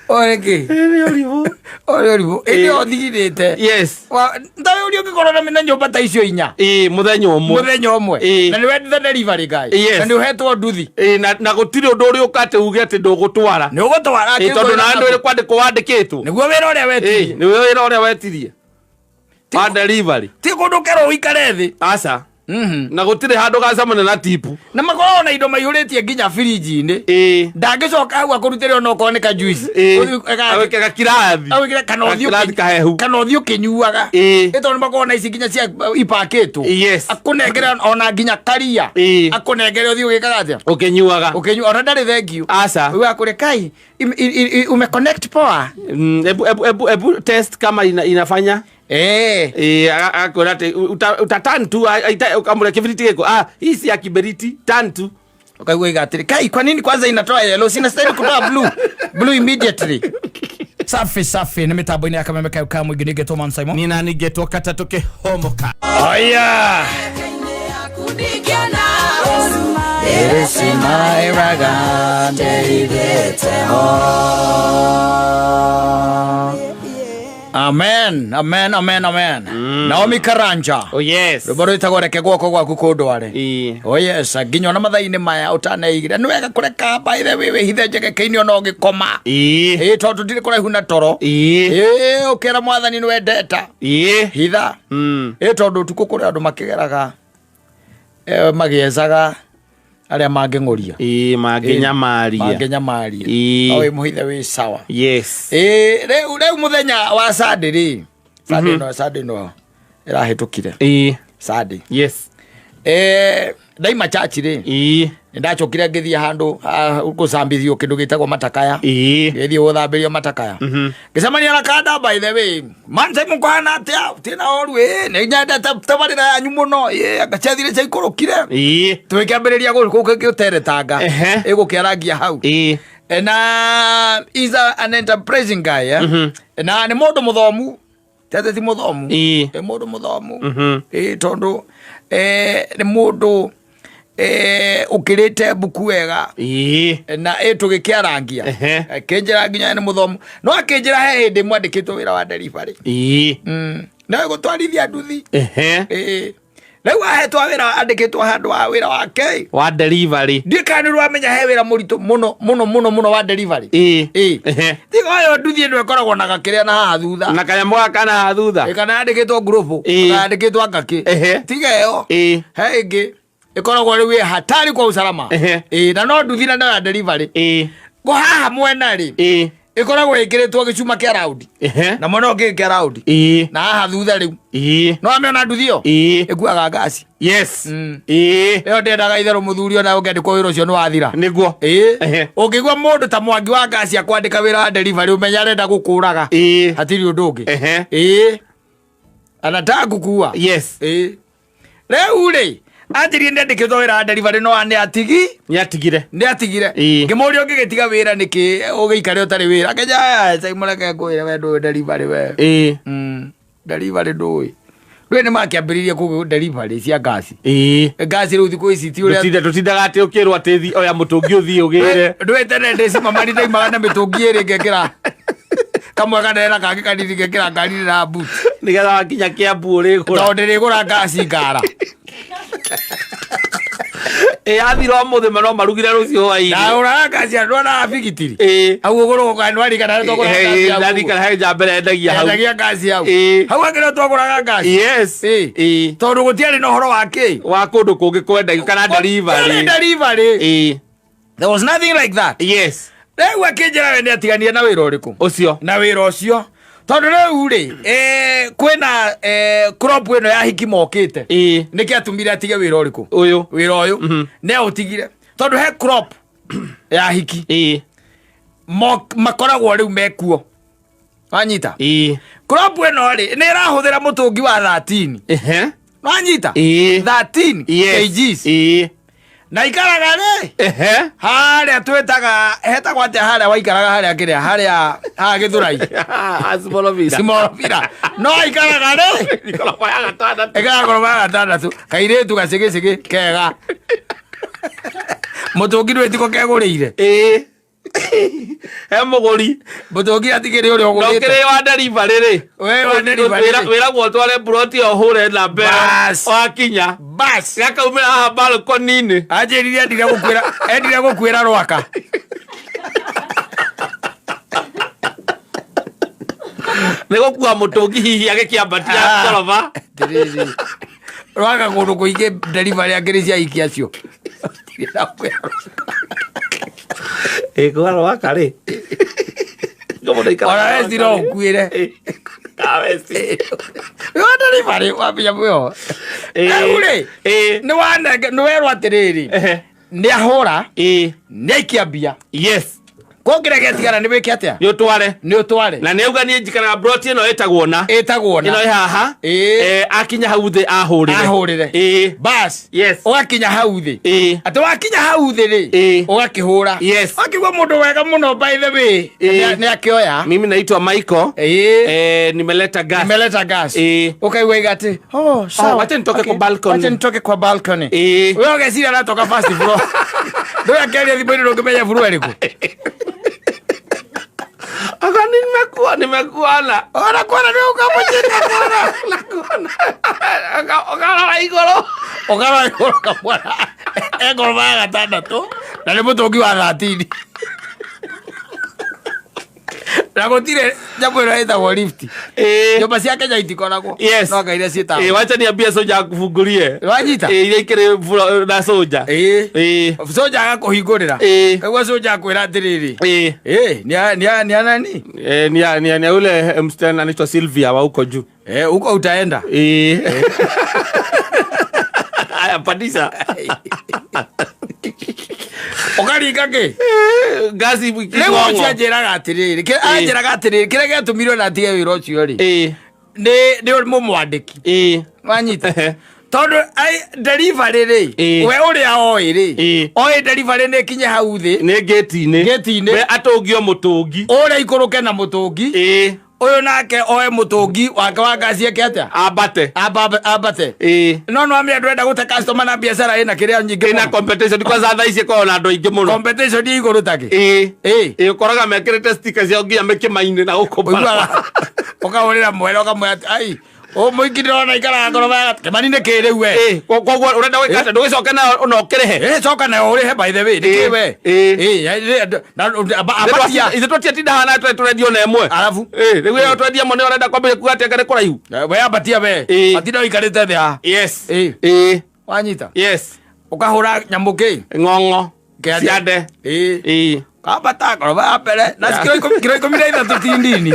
Orĩkĩ? Nĩ ũrimũ. Ũrĩ ũrimũ. Ĩndĩ ũthigirĩte. Yes. Ta ũrĩa ũngĩkorwo na nyũmba ta icio inya. Ĩĩ, mũthenya ũmwe. Mũthenya ũmwe. Ĩĩ. Na nĩwe the delivery guy. Yes. Na nĩ ũhetwo nduthi. Ĩĩ, na gũtirĩ ũndũ ũrĩ ũka atĩ uge atĩ ndũgũtwara. Nĩ ũgũtwara. Ĩĩ, tondũ nawe ndũrĩ kwandĩkwo wandĩkĩtwo. Nĩguo wĩra ũrĩa Ĩĩ, wetirie. nĩwe wĩra ũrĩa wetirie. Wa delivery. Ti kũndũ kerwo ũikare thĩ. Aca. Na gũtirĩ handũ gacemania na tipu. Na makoragwo na indo maihũrĩtie nginya birinji-inĩ. Ĩĩ. Ndangĩcoka hau akũrutĩre ona okorwo nĩ ka juice. Ĩĩ. Ũthiĩ- Awĩke gakirathi. Awĩkĩre kana ũthiĩ Gakirathi kahehu. kana ũthiĩ ũkĩnyuaga. Ĩĩ. Ĩ tondũ nĩmakoragwo na ici nginya cia ipakĩtwo. Yes. Akũnengere ona nginya karia. Ĩĩ. Akũnengere ũthiĩ ũgĩkaga atĩa? Ũkĩnyuaga. Ũkĩnyua ona ndarĩ thengiũ. Aca. Uga akũrĩ kai umeconnect poa. Ebu, ebu, ebu, ebu test kama inafanya. Eh. Eh, akwĩra atĩ utaturn tu ũkamũrĩa kĩbiriti gĩkũ. Ah, hii si ya kiberiti, turn tu. Ukaigua igatiri kai kwa nini kwanza inatoa yellow sina style kutoa blue blue immediately. Safi safi nĩ mĩtambo-inĩ ya kameme kayo ka mũingĩ nĩngetwo Man Simon. Nina ningetwo katatũ kĩhomoka. Aya. Amen, amen, amen, amen. Naomi Karanja. Oh yes. Rwĩmbo rwĩtagwo reke guoko gwaku kũndware. Ĩĩ. Oh yes, nginya ona mathaa-inĩ maya ũtaneigire nĩ wega kũreka by the way wĩhithe njegeke-inĩ ona ũgĩkoma. Ĩĩ. Ĩĩ tondũ ndirĩ kũraihu na toro. Ĩĩ. Ĩĩ ũkĩra mwathani nĩ wendeta. Ĩĩ. Hitha. Ĩĩ tondũ ũtukũ kũrĩ andũ makĩgeraga magĩecaga arĩa mangĩng'ũria. Ĩĩ, mangĩnyamaria. Mangĩnyamaria. Ĩĩ. No wĩ mũhithe wĩ sawa. Yes. Ĩĩ rĩu mũthenya wa Sunday rĩ. Sunday no Sunday no ĩrahĩtũkire. Ĩĩ. Sunday. Yes. Ndaima church rĩ. Ĩĩ. Nĩndacokire ngĩthiĩ handũ gũcambithio kĩndũ gĩtagwo matakaya. Ĩĩ. Ngĩthiĩ gũthambĩrio matakaya. Ngĩcemania na kanda by the way. Manze mũkũhana atĩa? Tina ũru ĩ nĩ nyendete tabarĩra yanyu mũno. Ĩ anga ciathire ciaikũrũkire. Ĩĩ. Tũgĩkĩambĩrĩria gũteretanga. Ĩgũkĩarangia hau. Ĩĩ. Na is an enterprising guy eh? Na nĩ mũndũ mũthomu. Tete ti mũthomu. Ĩĩ. Nĩ mũndũ mũthomu. Ĩĩ tondũ nĩ mũndũ ũkĩrĩte mbuku wega. Ĩĩ. Na ĩ tũgĩkĩarangia. Akĩnjĩra nginya nĩ mũthomu. No akĩnjĩra he hĩndĩ mwandĩkĩtwo wĩra wa delivery. Ĩĩ. No gũtwarithia nduthi. Ĩĩ. Rĩu ahetwo wĩra andĩkĩtwo handũ wa wĩra wake. Wa delivery. Ndiũĩ kana nĩ ũramenya he wĩra mũritũ mũno mũno mũno mũno wa delivery. Ĩĩ. Ĩĩ. Tiga ũyũ nduthi ĩno ĩkoragwo na gakĩrĩa na haha thutha. Na kanyamũ gaka kana haha thutha. Ĩ kana yandĩkĩtwo ngurubu. Ĩĩ. Kana yandĩkĩtwo angakĩ. Tiga ĩyo. Ĩĩ. He ĩngĩ ĩkoragwo rĩu ĩ hatari kwa usalama. Ĩĩ na no nduthi na no ya delivery. Ĩĩ. Ko haha mwena rĩ. Ĩĩ. Ĩkoragwo ĩkĩrĩtwo gĩcuma kĩa raundi. Na mwena ũngĩ kĩa raundi. Ĩĩ. Na haha thutha rĩu. Ĩĩ. No amĩona nduthi ĩyo? Ĩĩ. Ĩkuaga ngasi. Yes. Ĩĩ. Ĩyo ndĩendaga itherũ mũthuri ona ũngĩandĩkwo wĩra ũcio nĩ wathira. Nĩguo. Ĩĩ. Ũngĩigua mũndũ ta Mwangi wa ngasi akwandĩka wĩra wa delivery ũmenye arenda gũkũraga. Ĩĩ. Hatirĩ ũndũ ũngĩ. Ĩĩ. Anataka gũkua. Yes. Ĩĩ. Rĩu rĩ, anjĩrire nĩ andĩkĩtwo wĩra wa delivery no nĩ atigi. Nĩ atigire. Nĩ atigire. Ĩĩ. Ngĩmũria ũngĩgĩtiga wĩra nĩkĩ ũgĩikare ũtarĩ wĩra. Akĩnjĩra aya Simon reke ngwĩre we ndũĩ delivery we. Ĩĩ. Delivery ndũĩ. Ndũĩ nĩ makĩambĩrĩirie kũ delivery cia ngasi. Ĩĩ. Ngasi rĩu thikũ ici ti ũrĩa Tũtindaga atĩ ũkĩrwo atĩ oya mũtũngi ũthiĩ ũgĩre. Ndũĩ tene ndĩ cimamani ndaimaga na mĩtũngi ĩrĩ ngekĩra kamwe kanene na kangĩ kanini ngekĩra ngari na boot. Nĩgetha wakinya Kiambu ũrĩgũra. Tondũ ndĩrĩgũra ngasi ngara. Ĩ yathira ũmũthĩ no marugire rũciũ hwaĩ-inĩ. Ndagũraga ngasi ya ndwonaga bigitiri. Ĩ. Hau ũgũrũ nwarikana nĩ twagũraga ngasi hau. Ndarikana he nja mbere endagia hau. Endagia ngasi hau. Ĩ. Hau akĩrĩ twagũraga ngasi. Yes. Ĩ. Ĩ. Tondũ gũtiarĩ na ũhoro wa kĩ. Wa kũndũ kũngĩ kwendagio kana delivery. Gũtiarĩ delivery. Ĩ. There was nothing like that. Yes. Rĩu akĩnjĩra we nĩ atiganire na wĩra ũrĩkũ? Ũcio. Na wĩra ũcio. Tondũ rĩu rĩ, kwĩna crop ĩno ya hiki mokĩte. Ĩ. Nĩkĩ atũmire atige wĩra ũrĩkũ? Ũyũ. Wĩra ũyũ. Nĩ aũtigire. Tondũ he crop ya hiki. Ĩ. Makoragwo rĩu mekuo. Wanyita? Ĩ. Crop ĩno rĩ, nĩ ĩrahũthĩra mũtũngi wa 13. Wanyita? Ĩ. 13 Yes. kgs. Ĩ. Na ikaraga rĩ? Harĩa twĩtaga, hetagwo atĩa harĩa waikaraga harĩa kĩrĩa, harĩa haha Gĩthũrai? Simorovira. Simorovira. No aikaraga rĩ? Ngoroba ya gatandatũ. Aikaraga ngoroba ya gatandatũ. Kairĩtu gacĩgĩcĩgĩ kega. Mũtũngi ndwĩtiko kegũrĩire. Ĩ. He mũgũri. Mũtũngi atigĩrĩ ũrĩa ũgũrĩte. Ndũkĩrĩ wa delivery rĩ. We wa delivery rĩ. Wĩragwo ũtware mburoti ĩyo ũhũre namba ĩyo. Bas. Wakinya. Bas. Gakaumĩra haha balcony-inĩ. Anjĩrire endire gũkuĩra endire gũkuĩra rwaka. Nĩ gũkua mũtũngi hihi agĩkĩambatia Ah. ngoroba. Atĩrĩrĩ. Rwaka kũndũ kũingĩ delivery angĩrĩ cia aikia acio. Ĩ kwa rwaka rĩ. Ona weci no ũkuĩre. Wa delivery wambia mwĩho. Rĩu rĩ nĩ wanenge nĩ werwo atĩrĩrĩ nĩ ahũra nĩ aikia mbia. Yes. Kũngĩrĩa gĩatigara nĩ wĩke atĩa? Nĩ ũtware. Nĩ ũtware. Na nĩ auga niĩ njikaraga broti ĩno ĩtagwo na. Ĩtagwo na. Ĩno ĩ haha. Ĩĩ. Akinya hau thĩ ahũrĩre. Ahũrĩre. Ĩĩ. Bas. Yes. Ũgakinya hau thĩ. Ĩĩ. Atĩ wakinya hau thĩ rĩ. Ĩĩ. Ũgakĩhũra. Yes. Akigua mũndũ wega mũno by the way. Ĩĩ. Nĩ akĩoya. Mimi naitwa Michael. Ĩĩ. Nimeleta gas. Nimeleta gas. Ĩĩ. Ũkaigua iga atĩ, oh, sawa. Wacha nitoke kwa balcony. Wacha nitoke kwa balcony. Ĩĩ. Wewe ũgeciria aratoka first floor. Ndũĩ akĩaria thimũ-inĩ ndũngĩmenya floor ĩrĩkũ. Aka nimekuwa nimekuona. Ona kuona nĩ ũkamũchini kuona. Nakuona. Ũkarora igũrũ. Ũkarora igũrũ ũkamwona e ngoroba ya gatandatũ na nĩ mũtũngi wa 13. Na gũtirĩ nyamũ ĩno ĩtagwo lift. Ĩĩ. Nyũmba cia Kenya itikoragwo. Yes. No anga iria ciĩtagwo. Ĩĩ, wacha niambie soja akufungulie. Wanyita? Ĩĩ, iria ikĩrĩ na soja. Ĩĩ. Ĩĩ. Soja agakũhingũrĩra. Ĩĩ. Kaigua soja akwĩra atĩrĩrĩ. Ĩĩ. Ĩĩ, nĩ a nani? Ni ya ule msichana anaitwa Sylvia wa huko juu. Huko utaenda. Ĩĩ. Aya, pandisha. Ũkaringa kĩ? Ngaci Rĩu ũcio anjĩraga atĩrĩrĩ, anjĩraga atĩrĩrĩ, kĩrĩa gĩatũmire ona atige wĩra ũcio rĩ, Ĩĩ. nĩ mũmwandĩki. Ĩĩ. Wanyita? Tondũ delivery rĩ, Ĩĩ. we ũrĩa oĩ rĩ, Ĩĩ. oĩ delivery nĩ ĩkinye hau thĩ, Nĩ ngĩti-inĩ. Ngĩti-inĩ. We atũngio mũtũngi. Ũrĩa ikũrũke na mũtũngi. Ĩĩ. Ũyũ nake oe mũtũngi wake wa ngaci eke atĩa? Ambate. Ambate. Ĩĩ. No no amĩ andũ enda gũte customer na biacara ĩna kĩrĩa nyingĩ Ĩna mũno. competition kwanza thaa ici ĩkoragwo na andũ aingĩ mũno. Competition ĩ igũrũ takĩ. Ĩĩ. Ĩĩ. Ĩĩ, ũkoraga mekĩrĩte sticker ciao nginya mĩkĩma-inĩ na gũkũ Ũiguaga bara. ũkahũrĩra mwene ũkamwĩra atĩ, ai ũ mũingĩ ndĩrona ikaraga ngoroba ya Kĩmani nĩ kĩ rĩu we? Ĩĩ, koguo ũrenda gwĩka atĩa? Ndũgĩcoke nayo na ũkĩrĩhe? Ĩĩ, coka nayo ũrĩhe by the way, nĩ kĩ Ĩĩ, we? ĩĩ. Ĩĩ, na ambatia. Ithuĩ tũtiatinda haha na tũrendio na ĩmwe. Arabu? Ĩĩ, rĩu ĩyo twendia ĩmwe nĩyo ũrenda kwambĩrĩria kuga atĩ anga nĩ kũraihu. We ambatia we. Ĩĩ. Atinda ũikarĩte thĩ haha. Yes. Ĩĩ. Ĩĩ. Wanyita? Yes. Ũkahũra nyamũ kĩ? Ng'ong'o. Kĩande. Ciande. Ĩĩ. Ĩĩ. Kambata ngoroba ya mbere na kiro 13 ti nini.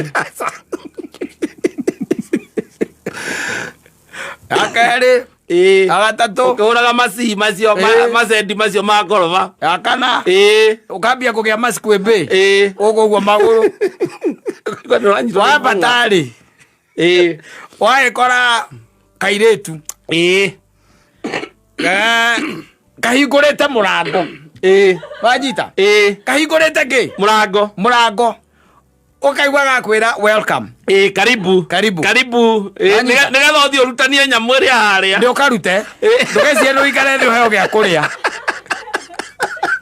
Ya kerĩ. Ĩĩ. Ya gatatũ. Ũkĩhũraga macii macio, Ĩĩ. macendi macio ma ngoroba. Ya kana. Ĩĩ. Ũkambia kũgĩa macikwĩmbĩ. Ĩĩ. Ũguo ũguo magũrũ. Wambata rĩ. Ĩĩ. Wagĩkora kairĩtu. Ĩĩ. Kahingũrĩte mũrango. Ĩĩ. Wanyita? Ĩĩ. Kahingũrĩte kĩ? Mũrango. Mũrango. Ũkaigua gakwĩra welcome. Ĩĩ, karibu. Karibu. Karibu. Ĩĩ, Wanyita? nĩgetha ũthiĩ ũrutanie nyamũ ĩrĩa harĩa. Nĩ ũkarute. Ĩĩ. Ndũgecirie nĩ ũikare thĩ ũheo gĩa kũrĩa.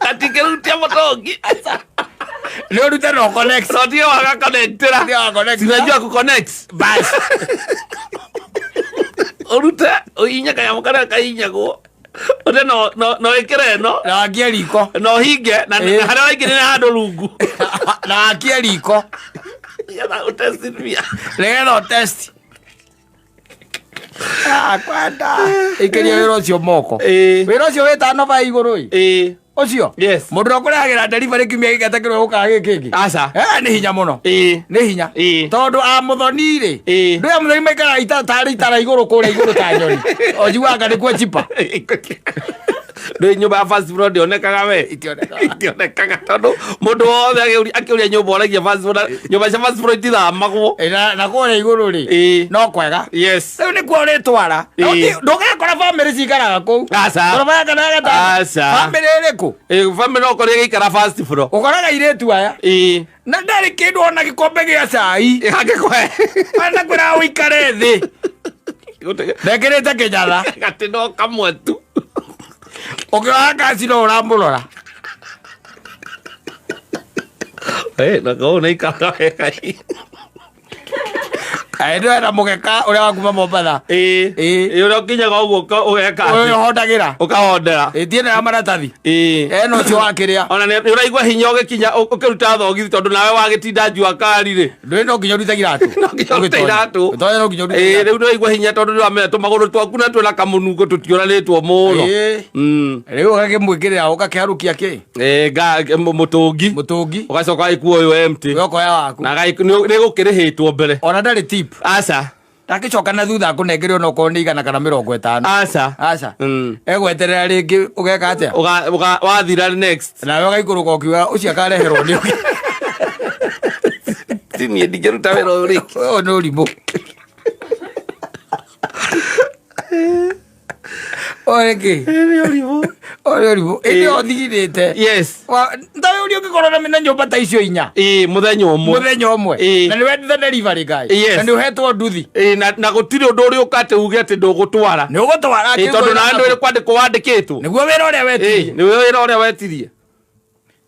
Gatingĩrutia mũtũngi. Nĩ ũrute na ũconnect. Na ũtige waga connectĩra. Ũtige wa connectĩra. Sinajua kuconnect. Bas. Ũrute, ũhihinye kanyamũ karĩa kahihinyagwo. Ũte no wĩkĩre ĩno. Na wakie riko. Na ũhinge, Ĩĩ. na harĩa ũraingĩrĩra handũ rungu. Na wakie riko. Nĩgetha ũtestithia. Nĩgetha ũtest. Ah, kwenda. Ikĩria wĩra ũcio moko. Ĩĩ. Wĩra ũcio wĩtano ba igũrũ ĩ. Ĩĩ. Ũcio? Yes. Mũndũ ũrĩa ũkũrehagĩra delivery kiumia gĩkĩ atakĩrwo gũkaga gĩkĩ kĩngĩ. Aca. Nĩ hinya mũno. Ĩĩ. Nĩ hinya. Ĩĩ. Tondũ a mũthoni rĩ. Ĩĩ. Ndũĩ a mũthoni maikaraga tarĩ itara igũrũ kũrĩa igũrũ ta nyoni. Ũnjiguaga nĩkuo chipa. Ndũĩ nyũmba ya first floor ndĩonekaga we. Itionekaga. Itionekaga tondũ mũndũ wothe akĩũria nyũmba oragia first floor, nyũmba cia first floor itithamagwo. Ĩ, na kũrĩa igũrũ rĩ. Ĩĩ. No kwega. Yes. Rĩu nĩkuo ũrĩtwara. Ĩĩ. Ndũgakora bamĩrĩ cikaraga kũu. Aca. Ngoroba ya kana ya gatano. Aca. Bamĩrĩ ĩrĩkũ? Ĩĩ, bamĩrĩ no ũkorwo ĩgĩikara first floor. Ũkoraga airĩtu aya. Ĩĩ. Na ndarĩ kĩndũ ona gĩkombe gĩa cai. Angĩkũhe. Anakwĩra ũikare thĩ. Ndekĩrĩte kĩnyatha. Gatĩ no kamwe tu. Ũkĩoya ngaci no ũramũrora. Eh, na kau nä ikaraga wega. Kaĩ ena mũgeka ũrĩa wa kuma Mombatha. Ä. Ĩ. Å rä a å kinyaga å guo å geka Ũyũ ũhondagĩra. Ũkahondera. Ĩ tiĩ ya maratathi. Ĩ. Ena ũcio wa kĩrĩa. Ona nä å raigua hinya å gä kinya å kä ruta thogithi tondå nawe wagä tinda njua kari rä. Ndũĩ no nginya ũrute iratũ. No nginya ũrute iratũ. Ũtonya no nginya ũrute Ĩ, iratũ. rä u nä waigua hinya tondå nä wamenya tå magå rå twaku na twä na kamå nungo tå tiåranä two må no. Ĩ. Rĩu ũgakĩmwĩkĩrĩra ũgakĩharũkia kĩ? Må tå ngi. Mũtũngi. Ũgacoka wagĩkua ũyũ empty. We ũkoya waku. Na nä gå kä rä hä two mbere. Ona ndarĩ tip. Aca. Ndangĩcoka na thutha akũnengere onokorwo nĩ 150. Aca. Aca. Egweterera rĩngĩ ũgeka atĩa? Wathira next. Nawe ũgaikũrũka ũkiuga ũcio akareherwo nĩ ũngĩ. Ti niĩ ndingĩruta wĩra ũyũ rĩngĩ. Ũyũ nĩ ũrimũ. Ũyũ nĩkĩ? Nĩ ũrimũ. Ũyũ nĩ ũrimũ. Ĩndĩ ũthigithĩte. Yes. Ntawe ũrĩa ũngĩkorwo na nyũmba ta icio inya. Ĩ, mũthenya ũmwe. Mũthenya ũmwe. Ĩ. Na nĩ wendete delivery guy. Yes. Na nĩ ũhetwo nduthi. Ĩ, na gũtirĩ ũndũ ũrĩ ũka atĩ uge atĩ ndũgũtwara. Nĩ ũgũtwara Ĩ, tondũ nawe ndũrĩ kwandĩkwo wandĩkĩtwo. Nĩguo wĩra ũrĩa Ĩ, wetirie. nĩ wĩra ũrĩa wetirie.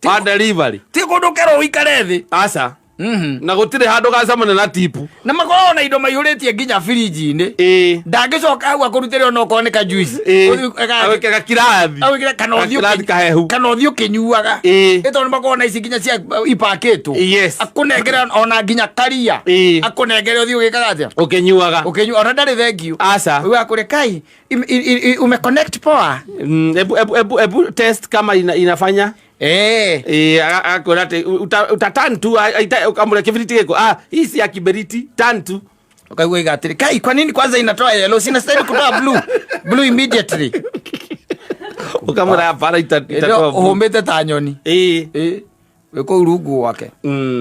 Wa delivery. Ti kũndũ kerwo ũikare thĩ. Aca. Na gũtirĩ handũ gacemania na tipu. Na makoragwo na indo maihũrĩtie nginya birinji-inĩ. Ĩ. Ndangĩcoka hau akũrutĩre onokorwo nĩ ka juice. Ĩ. Ũthiĩ Agwĩkĩra gakirathi. Agwĩkĩra kana ũthiĩ Gakirathi kahehu. kana ũthiĩ ũkĩnyuaga. Ĩ. Ĩ tondũ makoragwo na ici nginya cia ipakĩtwo. Yes. Akũnengere ona nginya karia. Ĩ. Akũnengere ũthiĩ ũgĩkaga atĩa? Ũkĩnyuaga. Ũkĩnyua ona ndarĩ thengiũ. Aca. Ũguo akũrĩ kai umeconnect poa. Ebu, ebu, ebu, ebu test kama inafanya. Eh. Ĩ, agakwĩra atĩ utatan tu ũkamũrĩa kĩbiriti gĩkũ. Ah, hii si ya kiberiti, tan tu. Ukaigua iga atĩrĩ kai kwa nini kwanza inatoa yellow sina stahili kutoa blue blue immediately. Ũkamwĩra hapana itatoa blue. Ũhũmĩte ta nyoni. Ĩ. Ĩ. Wĩ kũu rungu gwake.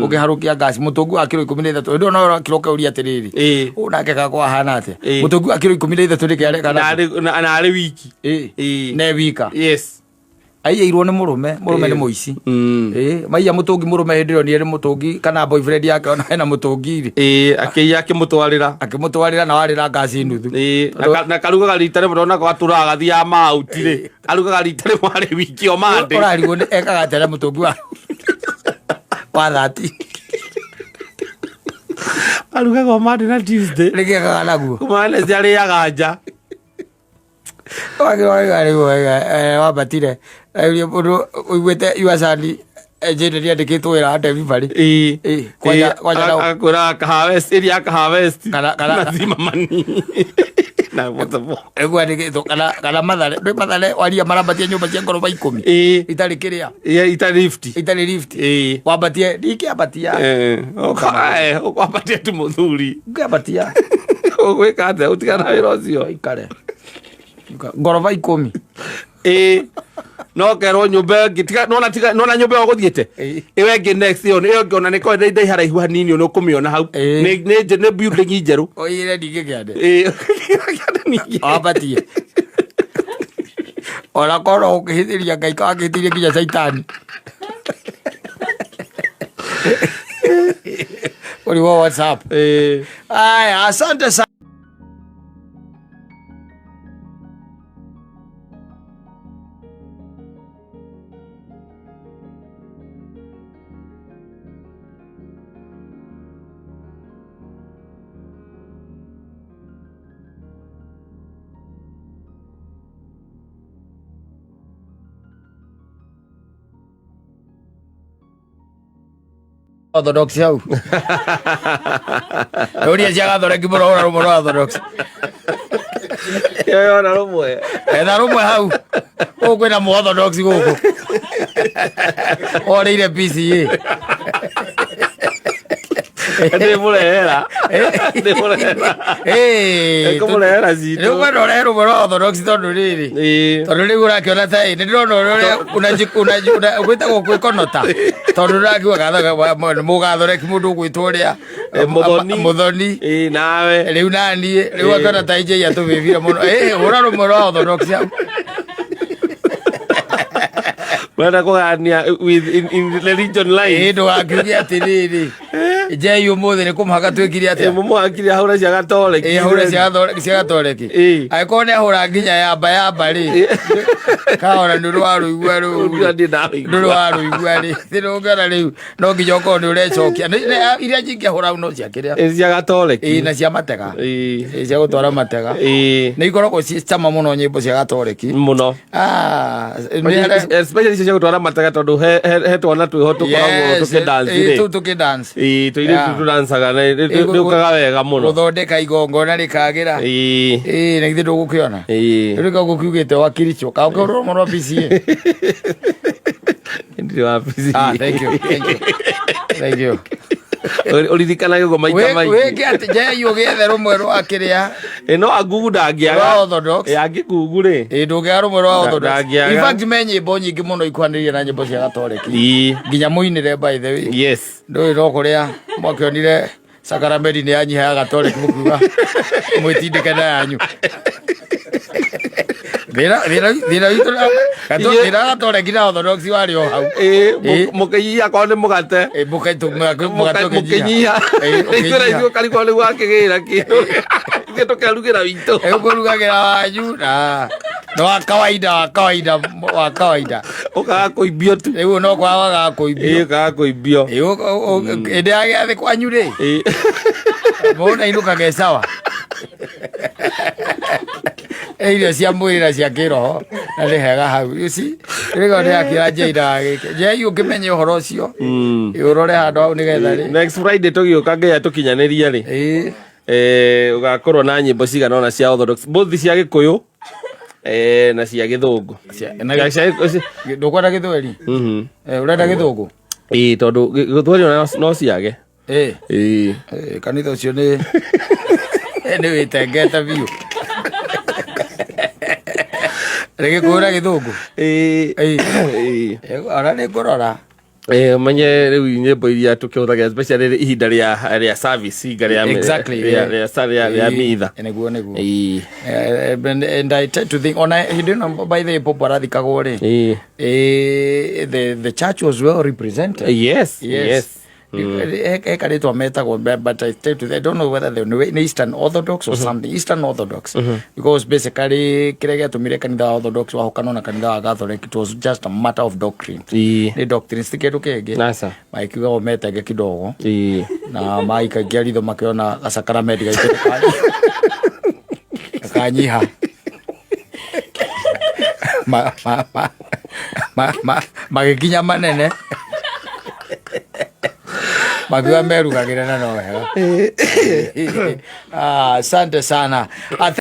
Ũkĩharũkia ngaci mũtũngi wa kiro 13 hĩndĩ ĩyo no ũrakĩroka ũrie atĩrĩrĩ. Ĩ. Ũũ nake gakwa ahana atĩa? Ĩ. Mũtũngi wa kiro 13 nĩkĩ areka Na naguo? na arĩ wiki. Ĩ. Ĩ. Ne wika. Yes. Aiyĩirwo nĩ mũrũme, mũrũme nĩ mũici. Ĩ, maiya mũtũngi mũrũme hĩndĩ ĩyo nĩ mũtũngi kana boyfriend yake ona hena mũtũngi rĩ. Ĩ, akĩiya akĩmũtwarĩra. Akĩmũtwarĩra na warĩra ngaci nuthu. Ĩ, na karugaga rita rĩmwe ndona gatũraga gathiaga mauti rĩ. Arugaga rita rĩmwe arĩ wiki o Monday. Ũrarigwo nĩ ekaga atĩa na mũtũngi wa 30. Arugaga o Monday na Tuesday. Nĩkĩ ekaga naguo? Kuma Wednesday arĩaga nja. Wambatire mũndũ ũiguĩte yuacani njĩndĩ nĩandĩkĩtwo wĩra wa delivery. Ĩ. Ĩ, kwanja- kwanja na- Agakwĩra akaharvest, ĩrĩa akaharvest. Kana- Na zima mani. Na botobo. Ĩkwandĩkĩtwo kana Mathare ndwĩ Mathare waria marambatie nyũmba cia ngoroba 10. Ĩ. Itarĩ kĩrĩa. Ĩ, itarĩ lift. Itarĩ lift. Ĩ. Wambatie ndingĩambatia. Ũkwambatia tu mũthuri. Ngĩambatia. Ũgwĩka atĩa ũtigana na wĩra ũcio? Ikare. Ngoroba 10. Ĩ. No kerwo nyũmba ĩngĩ tiga nona tiga nona nyũmba ĩyo ũgũthiĩte. Ĩ. Ĩyo ĩngĩ next ĩyo ĩyo ĩngĩ ona nĩkorwo nĩ ndaiha haraihu hanini nĩ ũkũmĩona hau. Ĩ. Nĩ building njerũ. Oire ndingĩkĩande. Ĩ. Ningĩ. Wambatie. Ona korwo ũkĩhĩtĩria Ngai wakĩhĩtĩria nginya caitani. Ũrĩ wa WhatsApp. Ĩ. Aya, asante sana. Orthodox hau. Ũria cia gathoreki mũno ũra rũmwe rwa Orthodox. Ĩyo yona rũmwe. Etha rũmwe hau. Gũkũ kwĩna mũ Orthodox gũkũ. Orĩire PCA. Ndĩmũrehera. Ndĩmũrehera. Ĩĩ. Ngũmũrehera citũ. Rĩu kwenda ũrehe rũmwe rwa Orthodox tondũ rĩrĩ. Ĩĩ. Tondũ rĩu ũrakĩona ta ĩ nĩ ndĩrona ũrĩa gwĩtagwo kwĩkonota tondũ ndĩrakiuga mũgathoreki mũndũ ũgwĩtwo ũrĩa Ĩ, Mũthoni. Mũthoni. Ĩĩ, nawe. Rĩu naniĩ rĩu Ĩ. akĩona ta injei atũbĩbire mũno. Ĩ, hũra rũmwe rwa Orthodox hau. Ũrenda kũgania with in religion Ĩ, line. ndũgakiuge atĩrĩrĩ. Njei ũmũthĩ nĩ kũmũhaka twĩkire atĩa? Mũmũhakire ahũre cia gatoreki. Ĩ, ahũre cia gatoreki. Ĩ. Angĩkorwo nĩ ahũra nginya yamba yamba rĩ, kahora nĩ ũrĩ warũigua rũu. Rũu ndiĩ ndarũigua. Ndũrĩ warũigua rĩ. Thĩrũngana rĩu no nginya ũkorwo nĩ ũrecokia. Iria nyingĩ ahũra no cia kĩrĩa. Ĩ, cia gatoreki. Ĩ, na cia matega. Ĩ. Ĩ, cia gũtwara matega. Ĩ. Nĩ ikoragwo ciĩ cama mũno nyĩmbo cia gatoreki. Mũno. Ah, nĩ harĩa- Especially icio cia gũtwara matega tondũ he twana twĩho tũkoragwo Yes, tũkĩdance ĩ, rĩ. tũu tũkĩdance. Ĩ, tũirĩtu Yeah. tũdancaga na Ĩ, nĩ ũkaga wega mũno. Gũthondeka igongona rĩkagĩra. Ĩ. Ĩ, na githĩ ndũgũkĩona? Ĩ. Rĩu kau gũkiugĩte wakiricho. Kau kau mũno PCA. Ndirĩ wa PCA. Ah, thank you, thank you. Thank you. Ũririkanage ũguo maita maingĩ. Wĩke atĩ njei ũgĩethe rũmwe rwa kĩrĩa Ĩ, no angugu ndangĩaga. Rwa Orthodox. Ĩ, angĩngungu rĩ. Ĩ, ndũngĩaga rũmwe rwa Orthodox. Ndangĩaga. In fact, me nyĩmbo nyingĩ mũno ikuhanĩrĩirie na nyĩmbo cia gatoreki. Ĩ. Nginya mũinĩre by the way. Yes. Ndũĩ no kũrĩa mwakĩonire sakarameri nĩ yanyiha ya gatoreki mũkiuga mwĩtindĩke na yanyu. Thĩna witũ thĩna wa gatoreki na Orthodox warĩ o hau. Ĩ, Ĩ. mũkĩnyihia akorwo nĩ mũgate. Ĩ, Mũkĩnyihia. Mũgatũkĩnyihia. Ithuĩ na ithuĩ ũkarigwo nĩguo akĩgĩra kĩndũ. Ithuĩ tũkerugĩra witũ. Ũkũrugagĩra wanyu na na wa kawaida wa kawaida wa kawaida. Ũkaga kũimbio tu. Rĩu no kwaga wagaga Ĩ, kũimbio. ũkaga kũimbio. Ĩ, hĩndĩ ya gĩathĩ kwanyu rĩ, Ĩ. mũndũ ainũkaga e sawa. Ĩ, irio cia mwĩrĩ na cia kĩroho na nĩ hega hau. You see? Rĩu nĩ akĩra Jay ndagagĩke. Jay ũngĩmenya ũhoro ũcio, ĩ, ũrore handũ hau nĩgetha rĩ. Next Friday tũgĩũka ngeya tũkinyanĩrie rĩ. Ĩ. Ũgakorwo na nyĩmbo cigana ũna cia Orthodox, both cia Gĩkũyũ na cia Gĩthũngũ. Ndũkwenda Gĩthweri? Mhm. Ũrenda Gĩthũngũ? Ĩ, tondũ Gĩthweri ona no ciage. Ĩ. Ĩ. Ĩ, kanitha ũcio nĩ nĩ wĩtengete biũ. Nĩ Gĩkũyũ na Gĩthũngũ? Ĩ. Ĩ. Ĩ. Ĩ, ona nĩ ngũrora. Menye rĩu nyĩmbo iria tũkĩhũthagĩra especially ihinda rĩa service hinga rĩa Exactly, rĩa yeah. rĩa rĩa rĩa Ĩ, mitha. Nĩguo nĩguo. Ĩ. And I tend to think ona hĩndĩ ĩno by the way Pope arathikagwo rĩ, Ĩ. The church was well represented. Yes. Yes. Yes. He karĩtwa metagwo but I tend to I don't know whether they nĩ Eastern Orthodox or something Eastern Orthodox, because basically kĩrĩa gĩatũmire kanitha wa Orthodox wahũkanwo na kanitha wa Catholic, it was just a matter of doctrine. Ĩ. Nĩ doctrine ti kĩndũ kĩngĩ. Nasa. Magĩkiuga o metenge kidogo Ĩ. Na maikagia ritho makĩona gacakaramenti gaitũ gakanyiha magĩkinya manene makiuga merugagĩra na no wega. Ah, asante sana. Ah,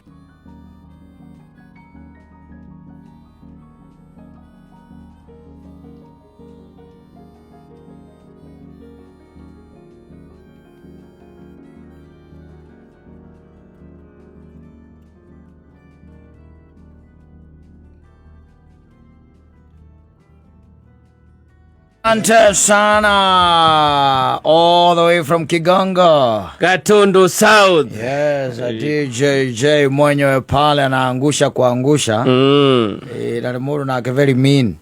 Asante sana all the way from Kigongo. Gatundu South. Yes, DJ J mwenyewe pale anaangusha kuangusha. Na nĩ mũndũ nake very mean.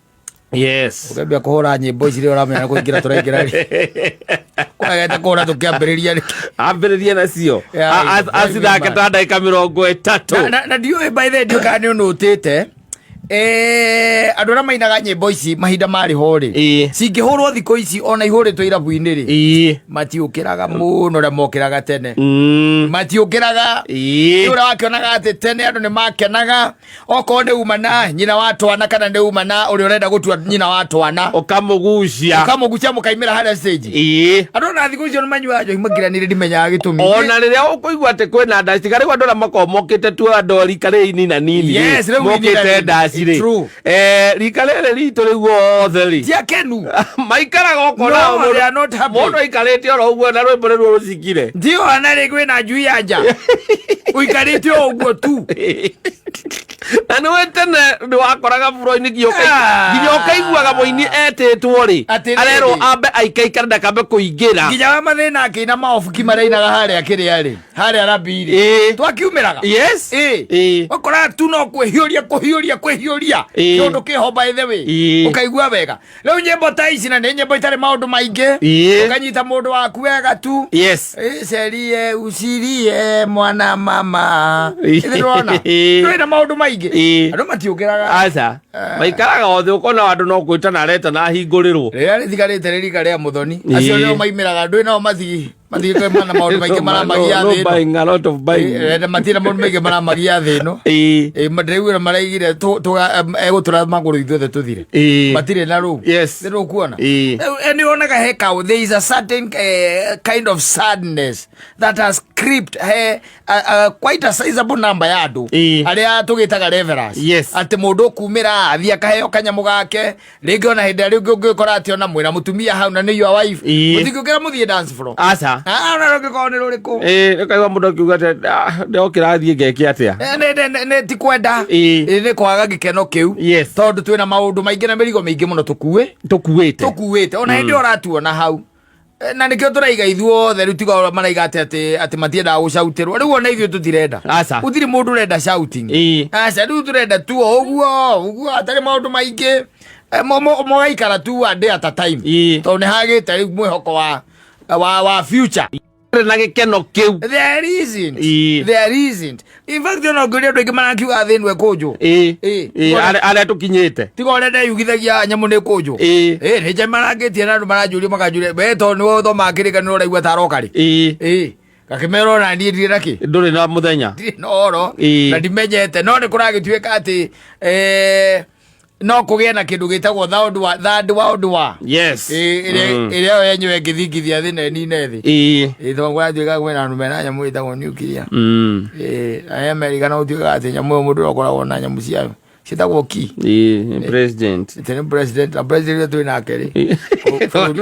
Yes. Ũkĩambia kũhũra nyĩmbo ici rĩ ũramenya nĩ kũingĩra tũraingĩra rĩ. Kwagete kũhũra tũkĩambĩrĩria rĩ. Ambĩrĩrie nacio. Yeah, very Acithake man. ta ndagĩka 30. Na ndiũĩ by the way ndiũĩ kana nĩ ũnũtĩte. Andũ arĩa mainaga nyĩmbo ici mahinda marĩ ho rĩ, Ĩĩ. cingĩhũrwo thikũ ici ona ihũrĩtwo irabu-inĩ rĩ, Ĩĩ. matiũkĩraga mũno ũrĩa mokĩraga tene. Matiũkĩraga. Ĩĩ. Nĩ ũrĩa wakĩonaga atĩ tene andũ nĩ makenaga okorwo nĩ uma na nyina wa twana kana nĩ uma na ũrĩa ũrenda gũtua nyina wa twana, Ũkamũgucia. ũkamũgucia mũkaimĩra harĩa stage. Ĩĩ. Andũ ona thikũ icio nĩ manyuaga njohi makiranĩire, ndimenyaga gĩtũmi. Ona rĩrĩa ũkũigua atĩ kwĩna ndaci tiga rĩu andũ arĩa makoragwo mokĩte tu andũ a rika rĩ nina nini rĩ, Yes, rĩu nini na mokĩte nini. ndaci rĩ. True. Rika rĩrĩ ritũ rĩu othe rĩ Ti akenu. Maikaraga ũkona No, they are not happy. mũndũ aikarĩte oro ũguo na rwĩmbo rĩu rũcikire. Ndio ona rĩ kwĩna njui ya nja ũikarĩte o ũguo tu. Na nĩ tene nĩ wakoraga buro-inĩ nginya Ah. nginya ũkaiguaga mũini etĩtwo rĩ, Atĩrĩrĩ. arerwo ambe aikaikare ndakambe kũingĩra. Nginya wa mathĩna akĩina maobuki marainaga harĩa kĩrĩa rĩ, harĩa rabiri. Twakiumĩraga. Ĩ. Ũkora tu no kwĩhiũria kũhiũria kwĩhiũria. Kĩũndũ kĩho, by the way. Ũkaigua wega rĩu nyĩmbo ta ici, na nĩ nyĩmbo itarĩ maũndũ maingĩ. Ũkanyita mũndũ waku wega tu. Ĩ, cerie ucirie mwana mama. Ĩthĩ ndũrona ndũrĩ na maũndũ maingĩ. Andũ matiũkĩraga. Aca, maikaraga othe, ũkona andũ no gwĩtana aretana ahingũrĩrwo. Rĩrĩa rĩtigarĩte rĩ rika rĩa mũthoni, acio nĩo maimĩraga, ndũĩ nao mathiĩ mana maũndũ maingĩ maramagia No thĩ ĩno. buying, a lot of buying. Matirĩ maũndũ maingĩ maramagia thĩ ĩno. Ndĩraiguĩra maraigire egũtũra magũrũ ithuothe tũthire. Matirĩ na rũu. Nĩ ũkuona. Nĩ wonaga he kaũ, there is a certain kind of sadness that has crept he quite a sizable number ya andũ arĩa tũgĩtaga reverers. Atĩ mũndũ ũkumĩra athiĩ akaheo kanyamũ gake rĩngĩ, ona hĩndĩ ĩrĩa rĩngĩ ũngĩkora atĩ ona mwĩna mũtumia hau na nĩ your wife, mũtingĩũkĩra mũthiĩ dance floor. Aca. Ah, ona rũngĩkorwo nĩ rũrĩkũ. Ũkaigua mũndũ akiuga atĩ, "Ah, ndokĩra thiĩ ngeke atĩa?" Nĩ ti kwenda. Nĩ kwaga gĩkeno kĩu. Tondũ twĩna maũndũ maingĩ na mĩrigo mĩingĩ mũno tũkue Tũkuĩte. Tũkuĩte ona hĩndĩ ĩyo ũratuona hau. Na nĩkĩo tũraiga ithuothe rĩu, tiga ũrĩa maraiga atĩ matiendaga gũcautĩrwo, rĩu ona ithuĩ tũtirenda. Aca. Gũtirĩ mũndũ ũrenda shouting. Aca, rĩu tũrenda tu o ũguo ũguo hatarĩ maũndũ maingĩ. Mũgaikara tu one day at a time. Tondũ nĩ hagĩte rĩu mwĩhoko wa future. Ndũrĩ na gĩkeno kĩu. There isn't. There isn't. In fact, ona ũngĩũria andũ aingĩ marakiuga thĩ ĩno ĩkũnjwo. Arĩa tũkinyĩte. Tiga ũrĩa ndeyugithagia nyamũ nĩ ĩkũnjwo. Nĩ nja marangĩtie na andũ maranjũria, makanjũria, we tondũ nĩwe ũthomaga kĩrĩkanĩro ũraigua ta aroka rĩ? Gakĩmera ona niĩ ndirĩ na kĩ. Ndũrĩ na mũthenya. Ndirĩ na ũhoro. Na ndimenyete, no nĩ kũragĩtuĩka atĩ no kũgĩe na kĩndũ gĩtagwo third third world war. Ĩrĩa ĩrĩa yo yenyewe ĩngĩthingithia thĩ na ĩnine thĩ. Tondũ kũratuĩka kwĩna andũ mena nyamũ ĩtagwo nuclear. Na America no gũtuĩkaga atĩ nyamũ ĩyo mũndũ ũrĩa ũkoragwo na nyamũ ciayo ciĩtagwo ki. President. Atĩ nĩ president, na president ũrĩa twĩ nake rĩ,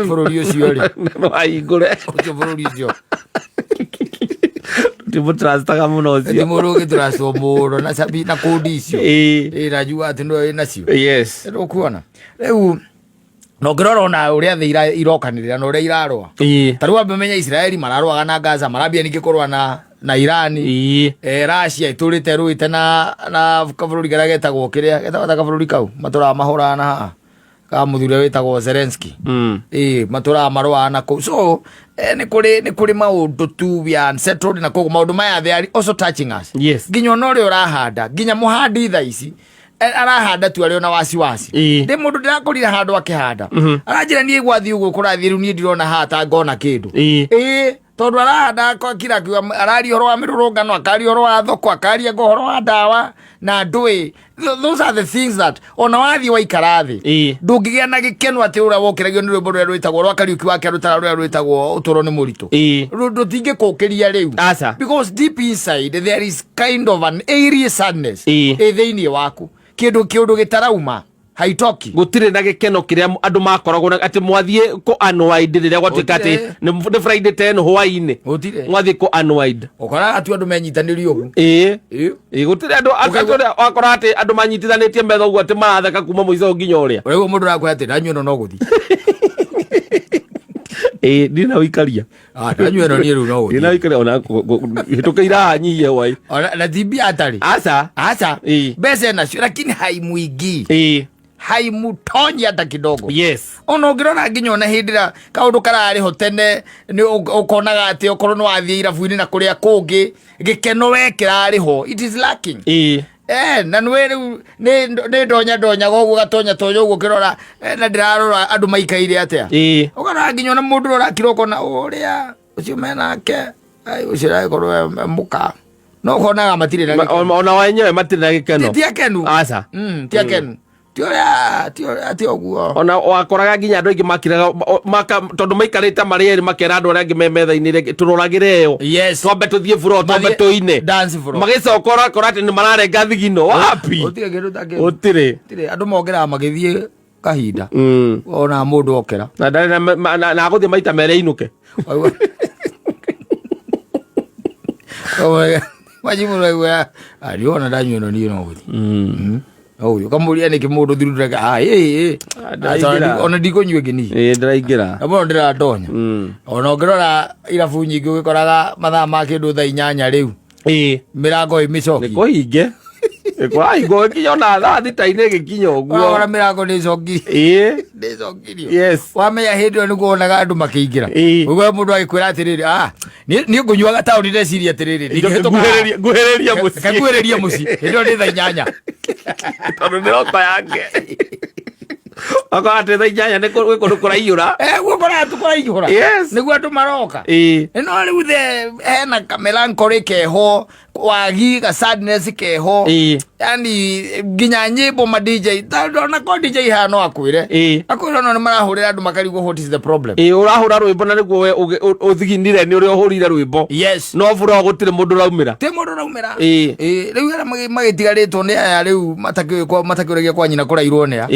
bũrũri ũcio rĩ, no ahingũre. Ũcio bũrũri ũcio Timũtrustaga mũno ti ũcio. Mũndũ ũgĩtũracwo mũno na cabi na kũndi icio. Na njua atĩ nĩwe wĩ nacio. Nĩ ũkuona rĩu na ũngĩrora ona ũrĩa thĩ irokanĩrĩra na ũrĩa irarũa. Ta rĩu ambe menye Israeli mararũaga na Gaza, marambia ningĩ kũrũa na Irani. Russia ĩtũrĩte ĩrũĩte na kabũrũri karĩa getagwo, kĩrĩa getagwo ta kabũrũri kau matũraga mahũraga na haha ka mũthuri ũrĩa wĩtagwo Zelensky. Matũraga marũaga na kũu, so nĩ kũrĩ maũndũ tu, we are unsettled, na koguo maũndũ maya, they are also touching us. Nginya ona ũrĩa ũrahanda, nginya mũhandi thaa ici arahanda tu arĩ ona wasiwasi. Ndĩ mũndũ ndĩrakorire handũ akĩhanda, aranjĩra, niĩ gwathiĩ ũguo kũrathiĩ rĩu, niĩ ndirona haha ta ngona kĩndũ. Tondũ arahanda kira akiuga, araria ũhoro wa mĩrũrũngano, akaria ũhoro wa thoko, akaria ngo ũhoro wa ndawa na ndũĩ. Those are the things that ona wathiĩ waikara thĩ, ndũngĩgĩa na gĩkeno atĩ ũrĩa wokĩragio nĩ rwĩmbo rũrĩa rwĩtagwo rwa Kariũki wa Kĩarũtara, rũrĩa rwĩtagwo ũtũũro nĩ mũritũ. Rũtingĩkũkĩria rĩu. Aca. Because deep inside there is kind of an airy sadness ĩ thĩinĩ waku, kĩndũ gĩtarauma haitoki. Gũtirĩ na gĩkeno kĩrĩa andũ makoragwo na atĩ mwathiĩ kũ unwind rĩrĩa gwatuĩka atĩ Gũtirĩ. nĩ Friday 10 hwaĩ-inĩ, Gũtirĩ. mwathiĩ kũ unwind. Ũkoraga tu andũ menyitanĩrie ũguo. Gũtirĩ andũ andũ wakora atĩ andũ manyitithanĩtie metha ũguo atĩ maratheka kuma mũico nginya ũrĩa. Ũraigua mũndũ ũrakwĩra atĩ ndanyua ĩno no gũthiĩ. Ndirĩ na ũikaria. Ah, ndanyua ĩno niĩ rĩu no Ndirĩ na gũthiĩ. ũikaria ona hĩtũkĩire haha nyihie hwaĩ. Ona na ti mbia atarĩ. Aca. Aca. Mbeca enacio, lakini haimuingii, haimutonyi hata kidogo. Ona ũngĩrora nginya ona hĩndĩ ĩrĩa kaũndũ kararĩ ho tene, nĩ ũkonaga atĩ okorwo nĩ wathiĩ irabu-inĩ na kũrĩa kũngĩ, gĩkeno we kĩrarĩ ho, it is lacking. Na nĩwe rĩu nĩ ndonya ndonyaga ũguo, gatonya tonya ũguo ũkĩrora, na ndĩrarora andũ maikaire atĩa. Ũkarora nginya ona mũndũ ũrĩa ũrakira, ũkona ũrĩa ũcio menake, ai, ũcio aragĩkorwo e mũka, no ũkonaga matirĩ na gĩkeno. Ona wenyewe matirĩ na gĩkeno. Ti akenu. Aca. Ti akenu, ti ũrĩa ti ũrĩa ti ũguo. Ona wakoraga nginya andũ aingĩ makiraga tondũ maikarĩte marĩ erĩ, makera andũ arĩa angĩ me metha-inĩ rĩngĩ, tũroragĩre ĩyo. Twambe tũthiĩ floor, twambe Mathiĩ tũine. dance floor. Magĩcoka ũrakora atĩ nĩ mararenga thigino wapi. Gũtirĩ kĩndũ ta kĩu. Gũtirĩ. Gũtirĩ. Andũ mokĩraga magĩthiĩ kahinda. Ona mũndũ okĩra, Na ndarĩ na agũthiĩ maita merĩ ainũke. Manyi mũno ariona ndanyua ĩno niĩ no gũthiĩ. No gũthiĩ ũkamũria nĩkĩ mũndũ thiruraga, ah, ĩ ĩ. Ndĩraingĩra. Ona ndikũnyua ĩngĩ niĩ. Ĩĩ, ndĩraingĩra. Na mũno ndĩrandonya. Ona ũngĩrora irabu nyingĩ ũgĩkoraga mathaa ma kĩndũ thaa 8 rĩu mĩrango ĩ mĩcoki. Nĩ kũhinge, kũrahingwo gĩkinya ona thaa 6-inĩ gĩkinya ũguo. Ũrakora mĩrango nĩ ĩcoki. Nĩ ĩcokirio. Wamenya hĩndĩ ĩyo nĩguo wonaga andũ makĩingĩra. Ũiguaga mũndũ agĩkwĩra atĩrĩrĩ, ah, niĩ ngũnyuaga taũni, ndeciria atĩrĩrĩ, ndingĩhĩtũka haha. Nguhĩrĩria mũciĩ. Reke nguhĩrĩrie mũciĩ, hĩndĩ ĩyo nĩ thaa 8. Tondũ mĩroko yake akorwo atĩ thaa 8 nĩ gwĩ kũndũ kũraiyũra. Guo koraga tũkoraihũra. Nĩguo andũ maroka. No rĩu the hena kamelancholy keho, wagi ga sadness keho. Yani nginya nyĩmbo ma DJ, tondũ ona ko DJ haha no akwĩre, akwĩre ona nĩ marahũrĩra andũ makarigwo what is the problem. Ĩĩ, ũrahũra rwĩmbo na nĩguo we ũthiginire nĩ ũrĩa ũhũrire rwĩmbo. No bura gũtirĩ mũndũ ũraumĩra. Ti mũndũ ũraumĩra. Ĩĩ, rĩu arĩa magĩtigarĩtwo nĩ aya rĩu matakĩũĩ matakĩũragia kwa nyina kũrairwo nĩa.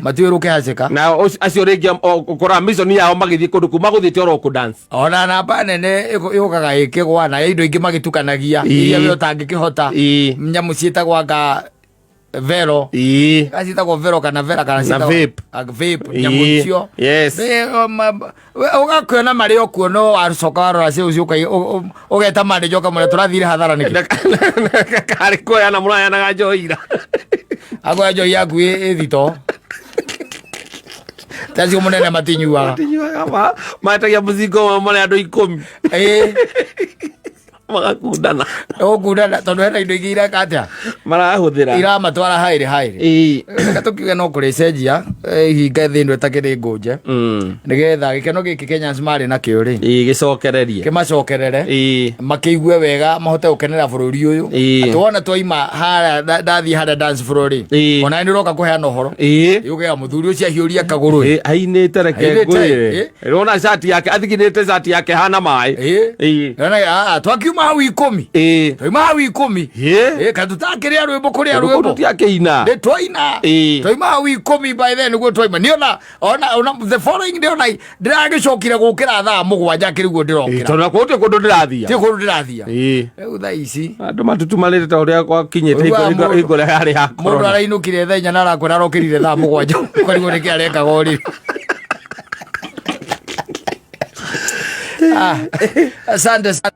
Matiũĩ rũkĩhacĩka. Na acio rĩngĩ ũkoraga mission yao magĩthiĩ kũndũ kũu magũthiĩte oro kũ dance. Ona namba nene yũkaga ĩkĩgwa na indo ingĩ magĩtukanagia iria we ũtangĩkĩhota. Nyamũ ciĩtagwo anga vero. Kana ciĩtagwo vero kana vera kana Na ciĩtagwo vape. Ah, vape, nyamũ icio. Ũgakĩona marĩ o kuo, no wacoka warora cio ũcio ũgeta manager ũkamwĩra tũrathire hathara nĩkĩ. Karĩ kuoyana mũrayanaga njohi ira. Akoya njohi yaku ĩ thito tacio mũnene matinyuaga. Matinyuaga, metagia mũcingo ũmwe marĩ andũ 10. Magakundana. Ũkundana tondũ hena indo ingĩ ireka atĩa? Marahũthĩra. Iramatwara haĩrĩ haĩrĩ. Reke tũkiuge no kũrĩcenjia ihinga thĩ ĩno ĩtakĩrĩ ngũnje, nĩgetha gĩkeno gĩkĩ Kenyans marĩ nakĩo rĩ, Gĩcokererie. Kĩmacokerere. Makĩigue wega, mahote gũkenera bũrũri ũyũ. Atĩ wona twaima harĩa ndathiĩ harĩa dance floor rĩ, ona nĩ ũroka kũheana ũhoro. Yũgea mũthuri ũcio ahiũria kagũrũ ĩ. Ĩĩ, ainĩte, reke Ainĩte, ngwĩre. Ĩrona cati yake athiginĩte, cati yake hana maĩ. Nona, ah, twakiuma hau 10. Twaima hau 10. Ĩ, kana tũtakĩrĩa rwĩmbo kũrĩa Kũndũ kũu rwĩmbo tũtiakĩina. Nĩ twaina. Twaima hau 10, by then nĩguo twaima niĩ ona the following day ona ndĩragĩcokire gũkĩra thaa 7 kĩrĩguo ndĩrokĩra. Tondũ nakuo gũtirĩ kũndũ ndĩrathia. Ti kũndũ ndĩrathia. Rĩu thaa ici Andũ matutumanĩte ta ũrĩa gwakinyĩte Ũiguaga hingo ĩrĩa yarĩ ya mũndũ corona. arainũkire thaa 4 na arakwĩra arokĩrire thaa 7, ũkarigwo nĩkĩ arekaga ũrĩrĩ. Ah, asante sana.